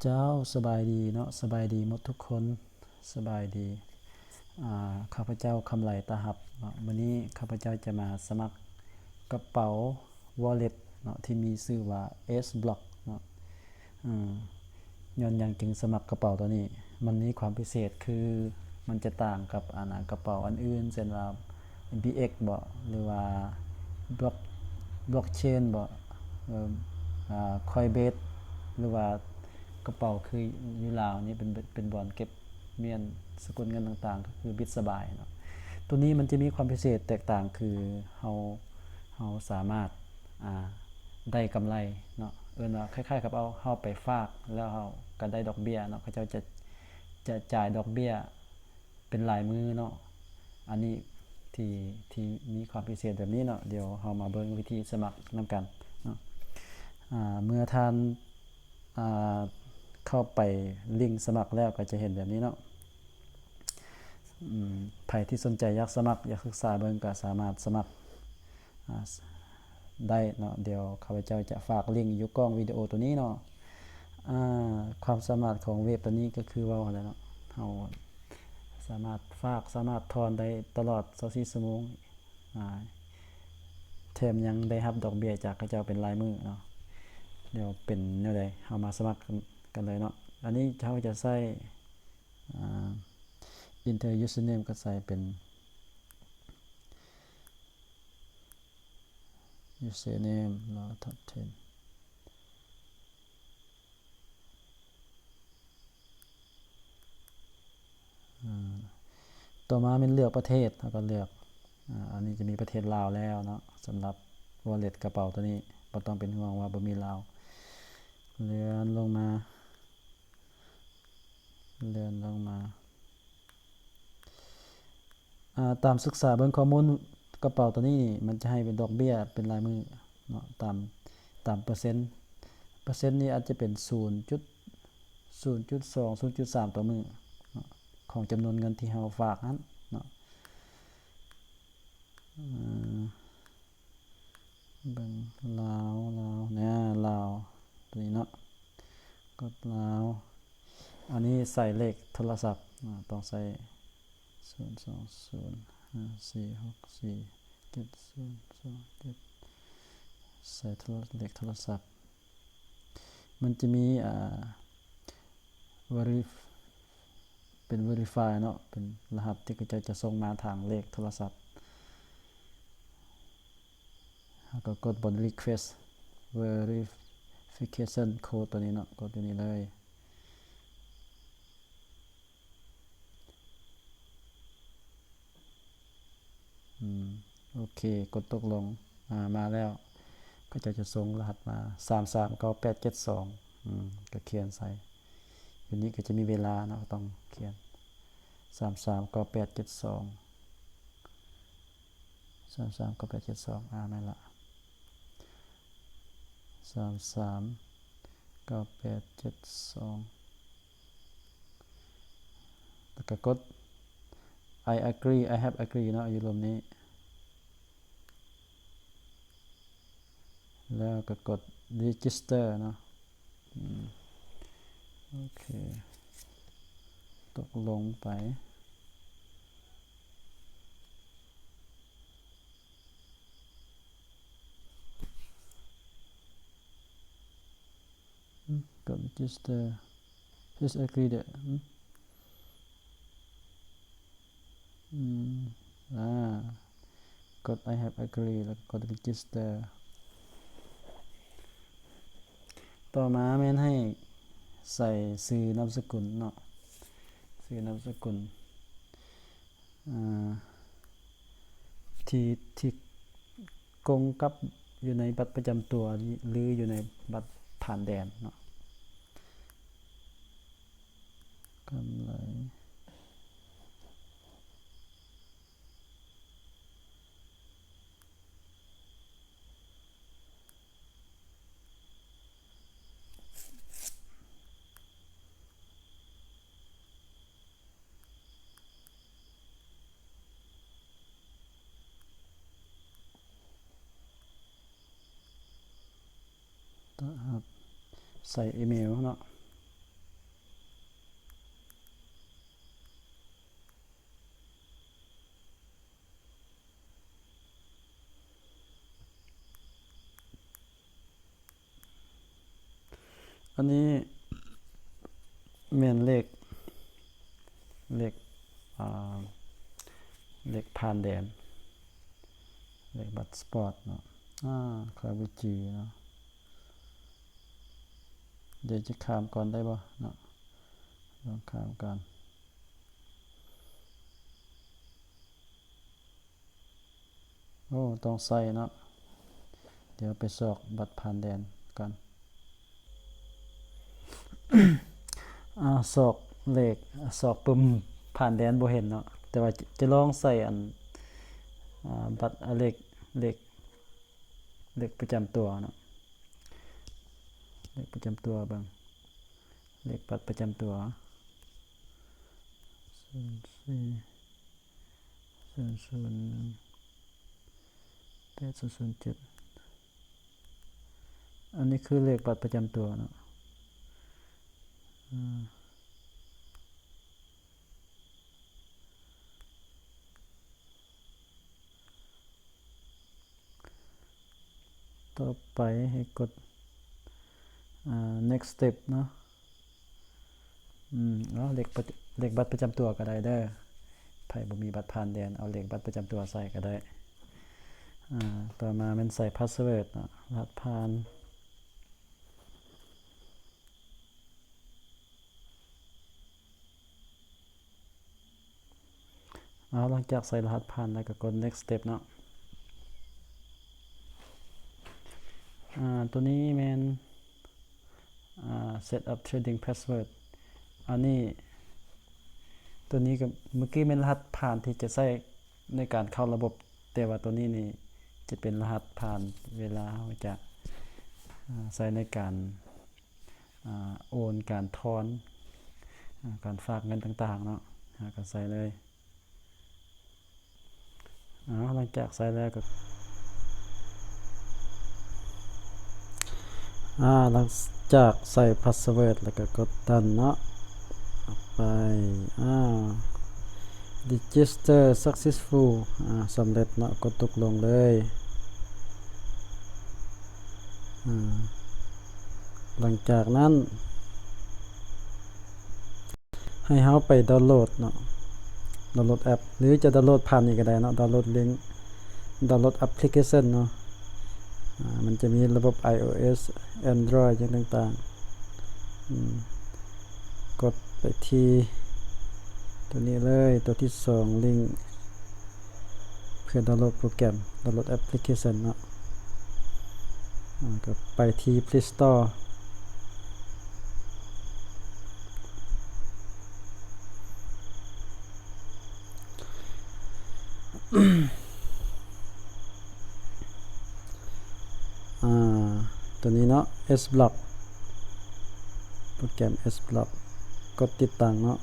ເຈົ້າ ສະບາຍດີເນາະ ສະບາຍດີໝົດທຸກຄົນ ສະບາຍດີ. ອາ ຂ້າພະເຈົ້າ ຄຳໄຫຼ ຕາຮັບເນາະ. ມື້ນີ້ຂ້າພະເຈົ້າຈະມາສະໝັກກະເປົາ Wallet ເນາະ ທີ່ມີຊື່ວ່າ S-Block ເນາະ. ເອີ ຍ້ອນຫຍັງຈຶ່ງສະໝັກກະເປົາໂຕນີ້? ມັນມີຄວາມພິເສດຄື ມັນຈະຕ່າງກັບ ອັນ ອາ ກະເປົາອັນອື່ນ ເຊັ່ນວ່າ MPX ບໍ ຫຼືວ່າ Block Blockchain ບໍ ເອີ ອາ Coinbase ຫຼືວ່າກະເປົາຄືຢູ່ລາວນີ້ ເປັນ ເປັນບ່ອນເກັບມ້ຽນສະກຸນເງິນຕ່າງໆ ກໍຄື Bitsby ເນາະ. ໂຕນີ້ມັນຈະມີຄວາມພິເສດແຕກຕ່າງ ຄືເຮົາ ເຮົາສາມາດ ອາ ໄດ້ກຳໄລເນາະ ເອີ້ນວ່າຄ້າຍໆກັບເອົາ ເຮົາໄປຝາກ ແລ້ວເຮົາກໍໄດ້ດອກເບ້ຍເນາະ. ເຂົາເຈົ້າຈະ ຈະຈ່າຍດອກເບ້ຍ ເປັນລາຍມື້ເນາະ. ອັນນີ້ທີ່ ທີ່ມີຄວາມພິເສດແບບນີ້ເນາະ. ດຽວເຮົາມາເບິ່ງວິທີສະໝັກນຳກັນເນາະ. ອາ ເມື່ອທ່ານ ອາ ເຂົ້າໄປລິ້ງສະໝັກແລ້ວ ກໍຈະເຫັນແບບນີ້ເນາະ. ອາ ໃຜທີ່ສົນໃຈຢາກສະໝັກ ຢາກສຶກສາເບິ່ງ ກໍສາມາດສະໝັກ ອາ ໄດ້ເນາະ. ດຽວຂ້າພະເຈົ້າຈະຝາກລິ້ງຢູ່ກ້ອງວິດີໂອໂຕນີ້ເນາະ. ອາ ຄວາມສາມາດຂອງເວັບໂຕນີ້ກໍຄືເວົ້າຫັ້ນແຫຼະເນາະ ເຮົາສາມາດຝາກ ສາມາດຖອນໄດ້ຕະຫຼອດຊາວສີ່ຊົ່ວໂມງ ອາ ແຖມຍັງໄດ້ຮັບດອກເບ້ຍຈາກເຂົາເຈົ້າເປັນລາຍມື້ເນາະ. ດຽວເປັນແນວໃດ ເຮົາມາສະໝັກກັນ ກັນເລີຍເນາະ. ອັນນີ້ເຮົາຈະໃຊ້ ອາ Enter username ກໍໃສ່ເປັນ username ລາວ Top ten. ອາ ຕໍ່ມາແມ່ນເລືອກປະເທດ ເຮົາກໍເລືອກ ອາ ອັນນີ້ຈະມີປະເທດລາວແລ້ວເນາະ. ສຳລັບ Wallet ກະເປົາໂຕນີ້ ບໍ່ຕ້ອງເປັນຫ່ວງວ່າບໍ່ມີລາວ. ເລື່ອນລົງມາ ເລື່ອນລົງມາ ອາ ຕາມສຶກສາເບິ່ງຂໍ້ມູນກະເປົາໂຕນີ້ ມັນຈະໃຫ້ເປັນດອກເບ້ຍເປັນລາຍມື້ເນາະ ຕາມ ຕາມເປີເຊັນ. ເປີເຊັນນີ້ອາດຈະເປັນສູນຈຸດ ສູນຈຸດສອງ ສູນຈຸດສາມຕໍ່ມື້ເນາະ ຂອງຈຳນວນເງິນທີ່ເຮົາຝາກຫັ້ນເນາະ. ເອີ ເບິ່ງລາວ ລາວ ແນ່ ລາວ ໂຕນີ້ເນາະ ກົດລາວ. ອັນນີ້ໃສ່ເລກໂທລະສັບ ອາ ຕ້ອງໃສ່ ສູນສອງສູນຫ້າສີ່ຫົກສີ່ເຈັດສູນສອງເຈັດ ໃສ່ໂທລະ ເລກໂທລະສັບ. ມັນຈະມີ ອາ Verif ເປັນ Verify ເນາະ ເປັນລະຫັດທີ່ເຂົາເຈົ້າຈະສົ່ງມາທາງເລກໂທລະສັບ. ເຮົາກໍກົດບ່ອນ Request Verification Code ໂຕນີ້ເນາະ ກົດຢູ່ນີ້ເລີຍ. ອືມ ໂອເຄ ກົດຕົກລົງ. ອາ ມາແລ້ວ ເຂົາເຈົ້າຈະສົ່ງລະຫັດມາ ສາມສາມເກົ້າແປດເຈັດສອງ. ອືມ ກໍຂຽນໃສ່ ຢູ່ນີ້ກໍຈະມີເວລາເນາະ ກໍຕ້ອງຂຽນ ສາມສາມເກົ້າແປດເຈັດສອງ ສາມສາມເກົ້າແປດເຈັດສອງ. ອາ ແມ່ນລະ ສາມສາມເກົ້າແປດເຈັດສອງ ແລ້ວກໍກົດ I agree I have agree ເນາະ ຢູ່ລຸ່ມນີ້ ແລ້ວກໍກົດ register ເນາະ. ອືມ ໂອເຄ ຕົກລົງໄປ. ອືມ ກົດ register please agree ເດີ. ອືມ ອືມ ອາ ກົດ I have agree ແລ້ວກໍກົດ register. ຕໍ່ມາແມ່ນໃຫ້ໃສ່ຊື່ນາມສະກຸນເນາະ ຊື່ນາມສະກຸນ ອາ ທີ່ ທີ່ກົງກັບຢູ່ໃນບັດປະຈຳຕົວ ຫຼື ຢູ່ໃນບັດຜ່ານແດນເນາະ. ກຳໄລ ຕະຫັບ ໃສ່ອີເມວເນາະ ອັນນີ້ແມ່ນເລກ ເລກ ອ່າ ເລກຜ່ານແດນ ເລກບັດສະປອດເນາະ. ອາ ຂ້ອຍບໍ່ຈື່ເນາະ. ດຽວຈະຂ້າມກ່ອນໄດ້ບໍ່ເນາະ? ລອງຂ້າມກ່ອນ. ໂອ້ ຕ້ອງໃສ່ເນາະ. ດຽວໄປຊອກບັດຜ່ານແດນກ່ອນ. ອາ ຊອກເລກ ຊອກປຶ້ມຜ່ານແດນບໍ່ເຫັນເນາະ. ແຕ່ວ່າຈະ ຈະລອງໃສ່ອັນ ອາ ບັດ ອາ ເລກ ເລກ ເລກປະຈຳຕົວເນາະ. ເລກປະຈຳຕົວເບິ່ງ. ເລກບັດປະຈຳຕົວ ສູນສີ່ ສູນສູນໜຶ່ງ ແປດສູນສູນເຈັດ. ອັນນີ້ຄືເລກບັດປະຈຳຕົວເນາະ. ອາ ຕໍ່ໄປໃຫ້ກົດ ອ່າ next step ເນາະ. ອືມ ເອົາເລກປະ ເລກບັດປະຈຳຕົວກໍໄດ້ເດີ. ໃຜບໍ່ມີບັດຜ່ານແດນ ເອົາເລກບັດປະຈຳຕົວໃສ່ກໍໄດ້. ອ່າ ຕໍ່ມາແມ່ນໃສ່ພາສເວີດເນາະ ລະຫັດຜ່ານ. ເອົາ ຫຼັງຈາກໃສ່ລະຫັດຜ່ານແລ້ວກໍກົດ next step ເນາະ. ອາ ຕົວນີ້ແມ່ນ ອາ set up trading password. ອັນນີ້ ຕົວນີ້ກໍ ເມື່ອກີ້ແມ່ນລະຫັດຜ່ານທີ່ຈະໃຊ້ໃນການເຂົ້າລະບົບ, ແຕ່ວ່າຕົວນີ້ນີ້ຈະເປັນລະຫັດຜ່ານເວລາເຮົາຈະ ອາ ໃຊ້ໃນການ ອາ ໂອນ ການຖອນ ອາ ການຝາກເງິນຕ່າງໆເນາະ. ເຮົາກໍໃສ່ເລີຍ. ເອົາ ຫຼັງຈາກໃສ່ແລ້ວກໍ ອາ ຫຼັງຈາກໃສ່ພາສເວີດແລ້ວກໍກົດ done ເນາະ. ໄປ ອາ register successful ອາ ສຳເລັດເນາະ, ກົດຕົກລົງເລີຍ. ອາ ຫຼັງຈາກນັ້ນ ໃຫ້ເຮົາໄປດາວໂຫຼດເນາະ, ດາວໂຫຼດແອັບ ຫຼືຈະດາວໂຫຼດຜ່ານນີ້ກໍໄດ້ເນາະ, ດາວໂຫຼດລິ້ງ ດາວໂຫຼດແອັບພລິເຄຊັນເນາະ. ອາ ມັນຈະມີລະບົບ iOS Android ຫຍັງຕ່າງໆ. ອືມ ກົດໄປທີ່ຕົວນີ້ເລີຍ, ຕົວທີສອງ ລິ້ງ ເພື່ອດາວໂຫຼດໂປຣແກຣມ ດາວໂຫຼດແອັບພລິເຄຊັນເນາະ. ອາ ກໍໄປທີ່ Play Store. ອາ ຕົວນີ້ເນາະ S-Block ໂປຣແກຣມ S-Block ກົດຕິດຕັ້ງເນາະ.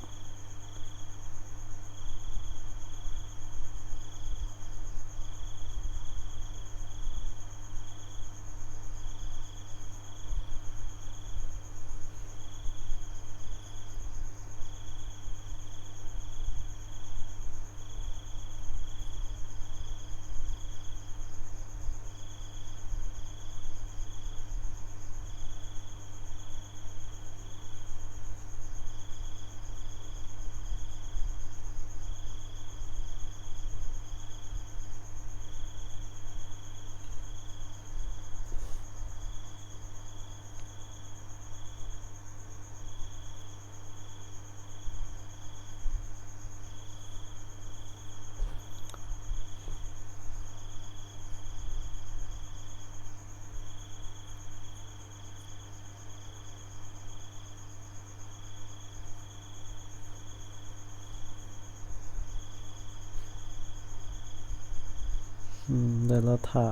ອືມ ໄດ້ລໍຖ້າ.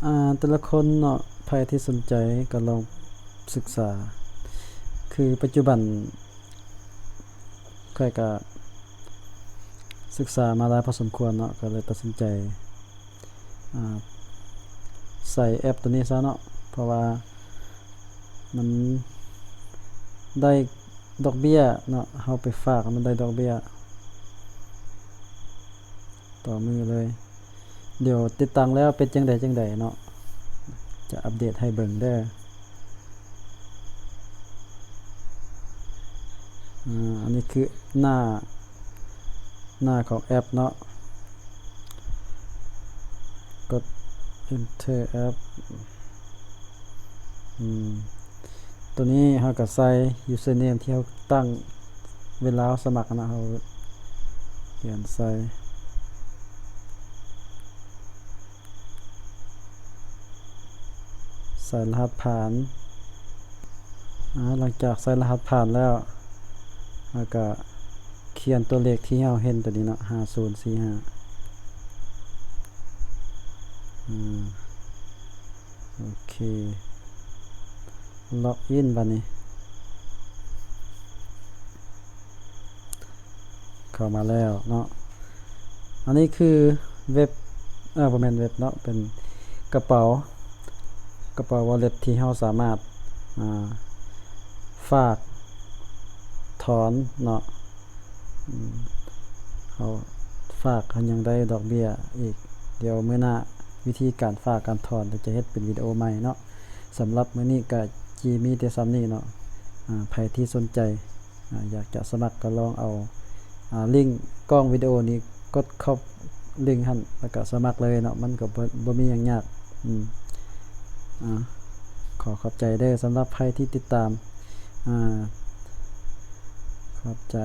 ອາ ແຕ່ລະຄົນເນາະ ໃຜທີ່ສົນໃຈກໍລອງສຶກສາ. ຄືປັດຈຸບັນຂ້ອຍກະສຶກສາມາຫຼາຍພໍສົມຄວນເນາະ, ກໍເລີຍຕັດສິນໃຈ ອາ ໃສ່ແອັບໂຕນີ້ຊະເນາະ, ເພາະວ່າມັນໄດ້ດອກເບ້ຍເນາະ, ເຮົາໄປຝາກມັນໄດ້ດອກເບ້ຍຕໍ່ມືເລີຍ. ດຽວຕິດຕັ້ງແລ້ວເປັນຈັ່ງໃດຈັ່ງໃດເນາະ, ຈະອັບເດດໃຫ້ເບິ່ງເດີ. ອາ ອັນນີ້ຄືໜ້າ ໜ້າຂອງແອັບເນາະ. ກົດ Enter ແອັບ. ອືມ ໂຕນີ້ເຮົາກໍໃສ່ username ທີ່ເຮົາຕັ້ງເວລາເຮົາສະໝັກນະ ເຮົາຂຽນໃສ່ ໃສ່ລະຫັດຜ່ານ. ອາ ຫຼັງຈາກໃສ່ລະຫັດຜ່ານແລ້ວ ເຮົາກໍຂຽນຕົວເລກທີ່ເຮົາເຫັນຕົວນີ້ເນາະ ຫ້າສູນສີ່ຫ້າ. ອາ ໂອເຄ ລັອກອິນບາດນີ້ ເຂົ້າມາແລ້ວເນາະ. ອັນນີ້ຄືເວັບ ເອີ ບໍ່ແມ່ນເວັບເນາະ ເປັນກະເປົາ ກະເປົາ wallet ທີ່ເຮົາສາມາດ ອາ ຝາກ ຖອນເນາະ. ອືມ ເຮົາຝາກ ເຮົາຍັງໄດ້ດອກເບ້ຍອີກ. ດຽວມື້ໜ້າ ວິທີການຝາກການຖອນ ດຽວຈະເຮັດເປັນວິດີໂອໃໝ່ເນາະ. ສຳລັບມື້ນີ້ກະຊິມີແຕ່ສ່ຳນີ້ເນາະ. ອາ ໃຜທີ່ສົນໃຈ ອາ ຢາກຈະສະໝັກກໍລອງເອົາ ອາ ລິງກ້ອງວິດີໂອນີ້ ກົດເຂົ້າລິງຫັ້ນ ແລ້ວກໍສະໝັກເລີຍເນາະ. ມັນກໍບໍ່ ບໍ່ມີຫຍັງຍາກ. ອືມ ອາ ຂໍຂອບໃຈເດີ ສຳລັບໃຜທີ່ຕິດຕາມ. ອາ ຂອບໃຈ.